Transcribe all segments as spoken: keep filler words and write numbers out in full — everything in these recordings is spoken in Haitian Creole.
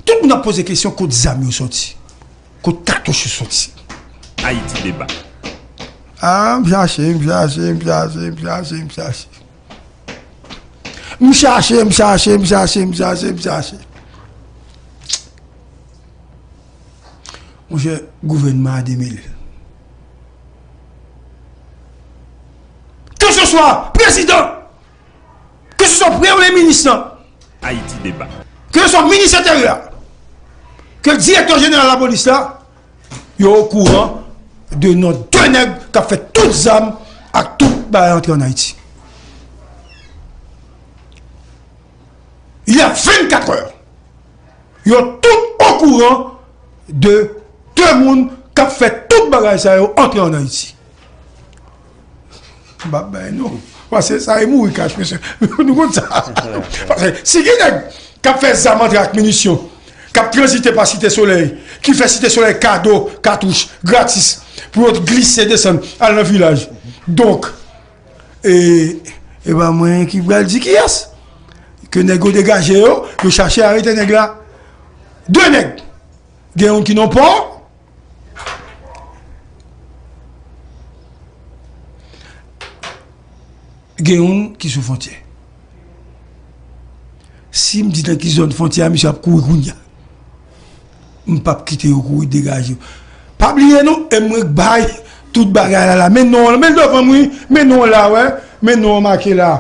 Tout moun ap poze kesyon kot zam yo soti, kot katouch yo soti. Ayiti Deba. Ah, m chache, m chache, m chache, m chache, m chache. M chache, m chache, m chache, m chache, m chache. Monchè, gouvènman a demele. Ke se swa prezidan, ke se swa premye minis lan, Ayiti Deba. Ke se swa minis enteryè, ke direktè jeneral lapolis la, yo okouran de non de nèg k ap fè tout zam ak tout bagay antre ann Ayiti. Il y a vingt-quatre heures, yo tout okouran de de moun k ap fè tout bagay sa yo antre ann Ayiti. M p ap bay non. Paske sa e mouri kach, mesye. Nou konn sa. Paske si gen nèg k ap fè zam antre ak minisyon, k ap tranzite pa Site Solèy, ki fè Site Solèy kado katouch gratis pou yo glise desann al nan vilaj. Donk, e, e pa mwen ki pral di kiyès. Ke nèg yo degaje yo, yo chache arete nèg la. De nèg. Gen youn ki nan pò, gen youn ki sou fwontyè. Si m di nan ki zòn fwontyè a, misye ap kouri kounye a. M p ap kite yo kouri degaje yo. Pa bliye non, e mwen k bay tout bagay la la. Men non, men devan m wi, men non la, wè. Men non make la.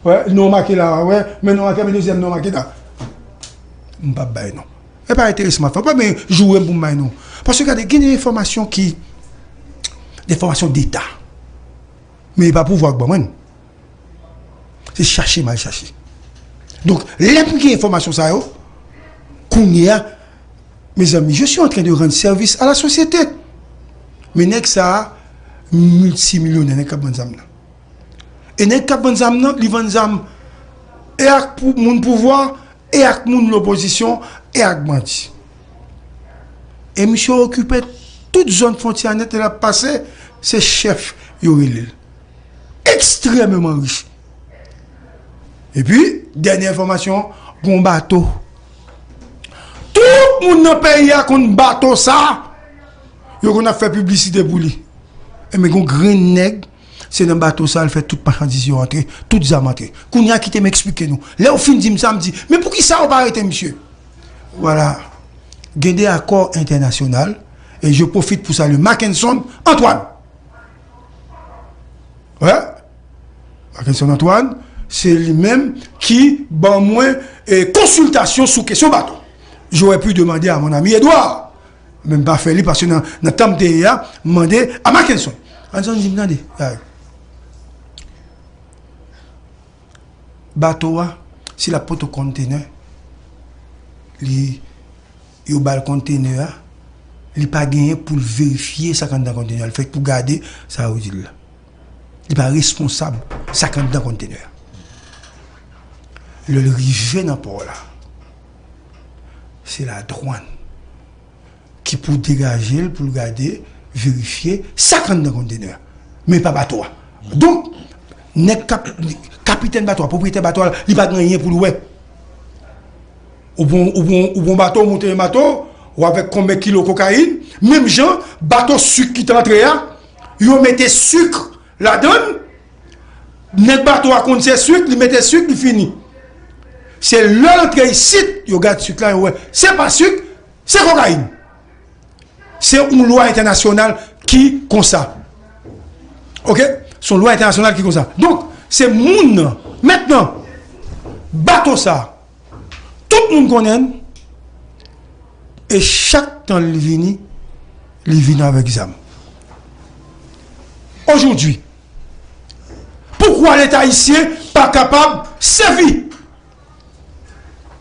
Wè, non make la, wè. Men non make, men dezyèm non make la. M p ap bay non. E pa enterese m ap fè. Pa men joure m pou m bay non. Paske gade, gen de enfòmasyon ki, de enfòmasyon deta. Men e pa pouvwa k ban mwen. Se chache m al chache. Donk, lè m gen enfòmasyon sa yo, kounye a, mezanmi, je suis en train de rendre service à la société. Men nèg sa a, miltimilyonè, nèg k ap vann zam nan. E nèg k ap vann zam nan, li vann zam e ak pou, moun pouvwa, e ak moun lopozisyon, e ak bandi. E misye okipe tout zòn fwontyè a nèt, lè l ap pase, se chèf yo rele l. Ekstrèmeman rich. Epi, dènye enfòmasyon, gon bato. Tout moun nan peyi a konn bato sa, yo konn ap fè piblisite pou li. Enben, gon grenn nèg, se nan bato sa l fè tout machandiz yo antre, tout zam antre. Kounye a kite m eksplike nou. Lè w fin di m sa, m di, men poukisa w pa arete misye? Vwala. Gen de akò entènasyonal, e je pwofit pou salye Mackenson Antoine. Wè. Mackenson Antoine, se li menm ki ban mwen, e, konsiltasyon sou kesyon bato. J'aurais pu demander à mon ami Edouard. Men m pa fè li paske nan, nan tan m te ye a, m mande a Mackenson. Mackenson di m, tande, gade. Bato a, si l ap pote yon kontenè, li, yo ba l kontenè a, li pa genyen pou l verifye sa k anndan kontenè a. Li fèk pou gade sa yo di l la. Li pa responsab sa k anndan kontenè a. Lè l rive nan pò la, se ladwàn ki pou degaje l pou l gade, verifye sa k anndan kontenè a. Men pa bato a. Donk, nèg k ap, kapitèn bato a, pwopriyetè bato a, li pa gen anyen pou l wè. Ou pran, ou pran, ou pran bato, ou monte nan bato, ou avèk konbyen kilo kokayin, menm jan, bato sik ki t antre a, yo mete sik ladan l, nèg bato a konn se sik, li mete sik, li fini. Se lè l antre isit, yo gad sik la, yo wè, se pa sik, se kokayin. Se yon lwa entènasyonal ki konsa. Oke? Se yon lwa entènasyonal ki konsa. Donk, se moun nan. Mentnan, bato sa, tout moun konnen l, e chak tan li vini, li vini avèk zam. Aujourd'hui, poukwa Leta ayisyen pa kapab sèvi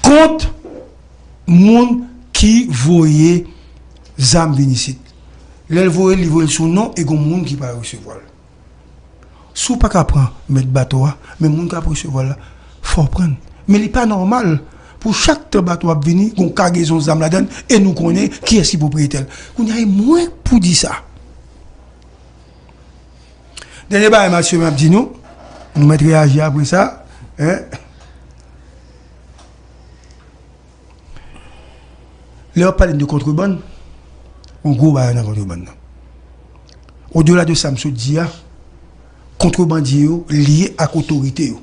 kont moun ki voye zam vin isit? Lè l voye l, li voye l sou non e gon moun ki pral resevwa l. Si w pa ka pran mèt bato a, men moun k ap resevwa l la, fò w pran l. Men li pa nòmal pou chak tan bato ap vini, gon kagezon zam ladan l e nou konnen kiyès ki pwopriyetè l. Kounye a, e mwen pou di sa. Dènye bagay, mesye, m ap di nou, nou mèt reyaji apre sa, en. Lè w ap pale de kontrebann, yon gwo bagay nan kontrebann nan. Odela de sa m sot di a, kontrebandye yo lye ak otorite yo.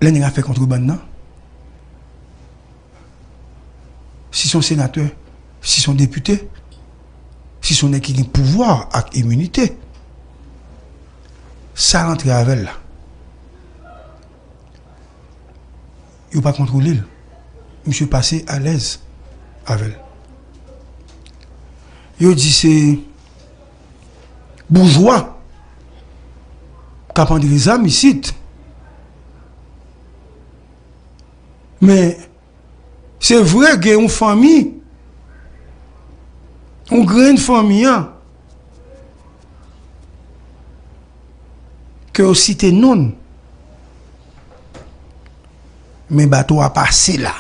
Lè nèg ap fè kontrebann nan, si se yon senatè, si se yon depite, si se yon nèg ki gen pouvwa ak iminite, sa l antre avè l la, yo pa kontwole l. Misye pase alèz avè l. Yo di se boujwa k ap antre zam isit. Men, se vre, gen yon fanmi, yon grenn fanmi an, ke yo site non l. Men bato a pase la.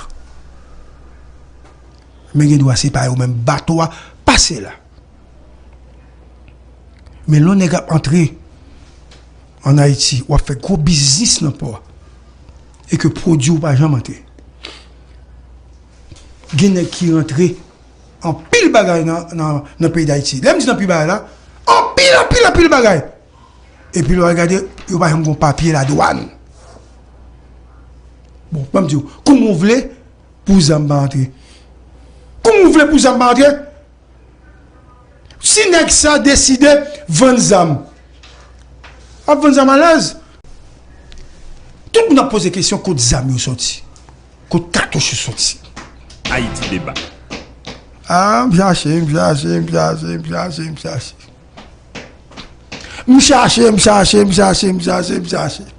Men gen dwa se pa yo menm, bato a pase la. Men lè yon nèg ap antre ann Ayiti, w ap fè gwo biznis nan pò a, e ke pwodui w pa janm antre. Gen nèg ki rantre anpil bagay nan, nan, nan peyi Dayiti. Lè m di anpil bagay la, anpil, anpil, anpil bagay. Epi lè w al gade, yo pa janm gon papye ladwàn. Bon, ban m di w, kouman w vle pou zam pa antre? Kouman w vle pou zam pa antre? Si nèg sa deside vann zam, ap vann zam alèz. Tout moun ap poze kesyon kot zam yo soti, kot katouch yo soti. Ayiti Deba. Ah, m chache, m chache, m chache, m chache, m chache. M chache, m chache, m chache, m chache, m chache.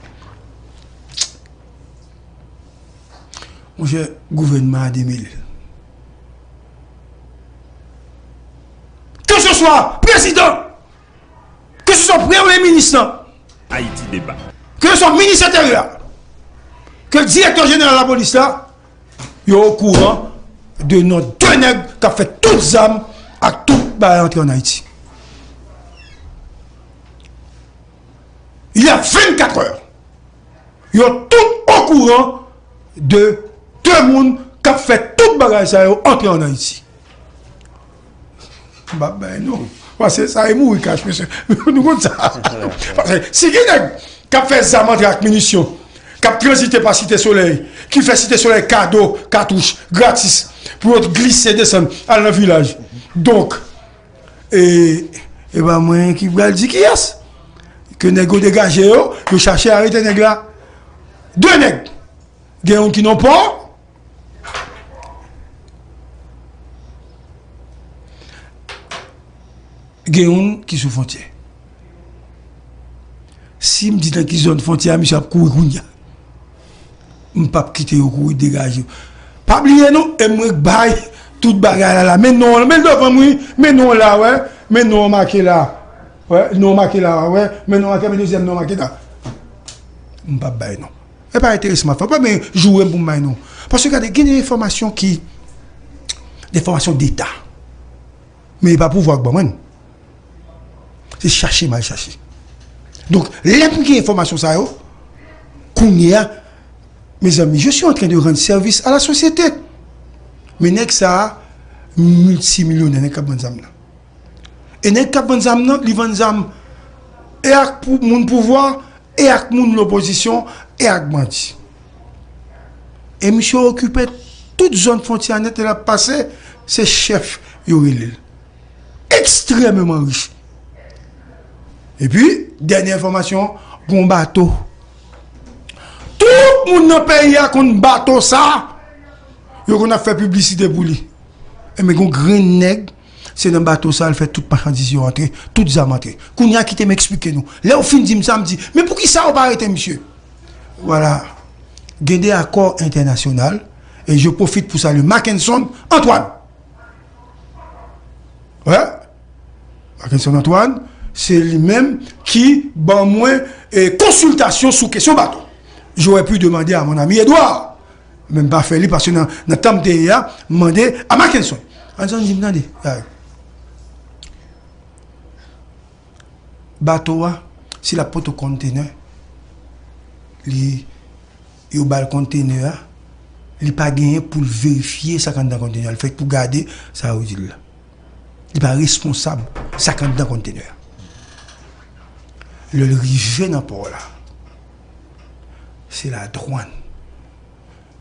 Monchè, gouvènman a de mil. Ke se swa prezidan, ke se swa premye minis lan, Ayiti Deba, ke se swa minis enteryè a, ke direktè jeneral lapolis la, yo okouran de non de nèg k ap fè tout zam ak tout bagay antre ann Ayiti. Il y a vennkat è. Yo tout okouran de de moun k ap fè tout bagay sa yo antre ann Ayiti. M p ap bay non. Paske sa e mouri kach, mesye. Nou konn sa. Paske si gen nèg k ap fè zam antre ak minisyon, k ap tranzite pa Site Solèy, ki fè Site Solèy kado katouch gratis pou yo glise desann al nan vilaj. Donk, e, e pa mwen ki pral di kiyès. Ke nèg yo degaje yo, yo chache arete nèg la. De nèg. Gen youn ki nan pò, gen youn ki sou fwontyè. Si m di nan ki zòn fwontyè a, misye ap kouri kounye a. M p ap kite yo kouri degaje yo. Pa bliye non, e mwen k bay tout bagay la la. Men non, men devan m wi, men non la, wè. Men non make la. Wè, non make la, wè. Men non make, men dezyèm non make la. M p ap bay non. E pa enterese m ap fè. Pa men joure m pou m bay non. Paske gade, gen de enfòmasyon ki, de enfòmasyon deta. Men e pa pouvwa k ban mwen. Se chache m al chache. Donk, lè m gen enfòmasyon sa yo, kounye a, mezanmi, je suis en train de rendre service à la société. Men nèg sa a, miltimilyonè, nèg k ap vann zam nan. E nèg k ap vann zam nan, li vann zam e ak pou, moun pouvwa, e ak moun lopozisyon, e ak bandi. E misye okipe tout zòn fwontyè a nèt, lè l ap pase, se chèf yo rele l. Ekstrèmeman rich. Epi, dènye enfòmasyon, gon bato. Tout moun nan peyi a konn bato sa, yo konn ap fè piblisite pou li. Enben, gon grenn nèg, se nan bato sa l fè tout machandiz yo antre, tout zam antre. Kounye a, kite m eksplike nou. Lè yo fin di m sa, m di, men poukisa yo pa arete misye? Vwala. Gen de akò entènasyonal, e je pwofit pou salye Mackenson Antoine. Wè. Mackenson Antoine, se li menm ki ban mwen, e, konsiltasyon sou kesyon bato. J'aurais pu demander à mon ami Edouard, men m pa fè li paske nan, nan tan m te ye a, m mande a Mackenson. Mackenson di m, tande, gade. Bato a, si l ap pote yon kontenè, li Yo ba l kontenè a, li pa genyen pou l verifye sa k anndan kontenè a. Li fèk pou gade sa yo di l la. Li pa responsab sa k anndan kontenè a. Lè l rive nan pò la, se ladwàn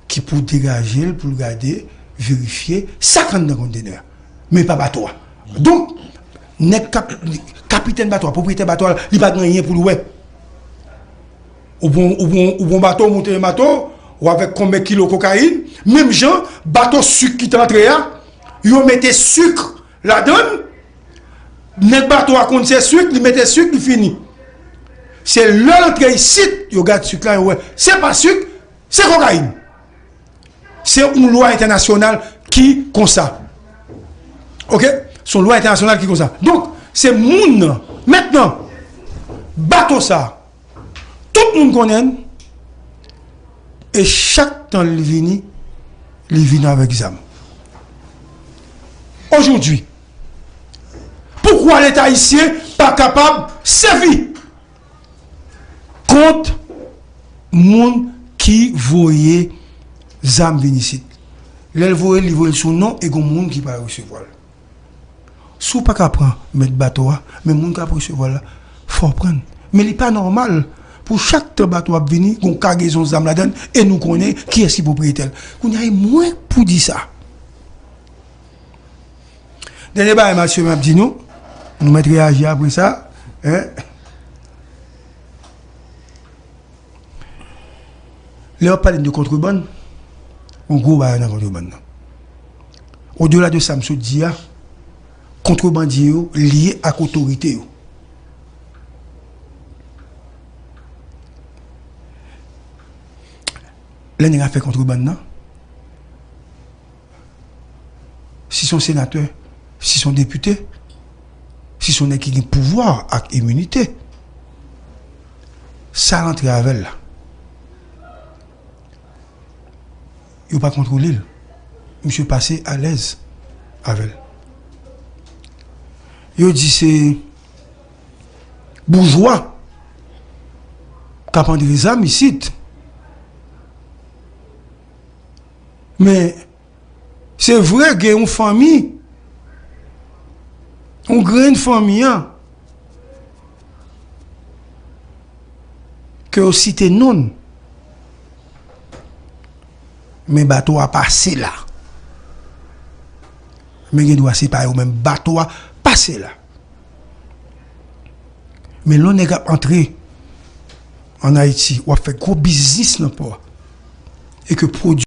ki pou degaje l pou l gade, verifye sa k anndan kontenè a. Men pa bato a. Donk, nèg k ap, kapitèn bato a, pwopriyetè bato a, li pa gen anyen pou l wè. Ou pran, ou pran, ou pran bato, ou moute nan bato, ou avèk konbyen kilo kokayin, menm jan, bato sik ki te antre a, yo mete sik ladan l, nèg bato a konn se sik, li mete sik, li fini. Se lè l antre isit, yo gad sik la, yo wè, se pa sik, se kokayin. Se yon lwa entènasyonal ki konsa. Oke? Se yon lwa entènasyonal ki konsa. Donk, se moun nan. Mentnan, bato sa, tout moun konnen l, e chak tan li vini, li vini avèk zam. Aujourd'hui, poukwa Leta ayisyen pa kapab sèvi kont moun ki voye zam vin isit? Lè l voye l, li voye l sou non e gon moun ki pral resevwa l. Si w pa ka pran mèt bato a, men moun k ap resevwa l la, fò w pran l. Men li pa nòmal pou chak tan bato ap vini, gon kagezon zam ladan l, e nou konnen kiyès ki pwopriyetè l. Kounye a, e mwen pou di sa. Dènye bagay, mesye, m ap di nou, nou mèt reyaji apre sa, en. Lè w ap pale de kontrebann, yon gwo bagay nan kontrebann nan. Odela de sa m sot di a, kontrebandye yo lye ak otorite yo. Lè nèg ap fè kontrebann nan, si se yon senatè, si se yon depite, si se yon nèg ki gen pouvwa ak iminite, sa l antre avè l la, yo pa kontwole l. Misye pase alèz avè l. Yo di se boujwa k ap antre zam isit. Men, se vre, gen yon fanmi, yon grenn fanmi an, ke yo site non l. Men bato a pase la. Men gen dwa se pa yo menm, bato a pase la. Men lè yon nèg ap antre ann Ayiti, w ap fè gwo biznis nan pò a, e ke pwodui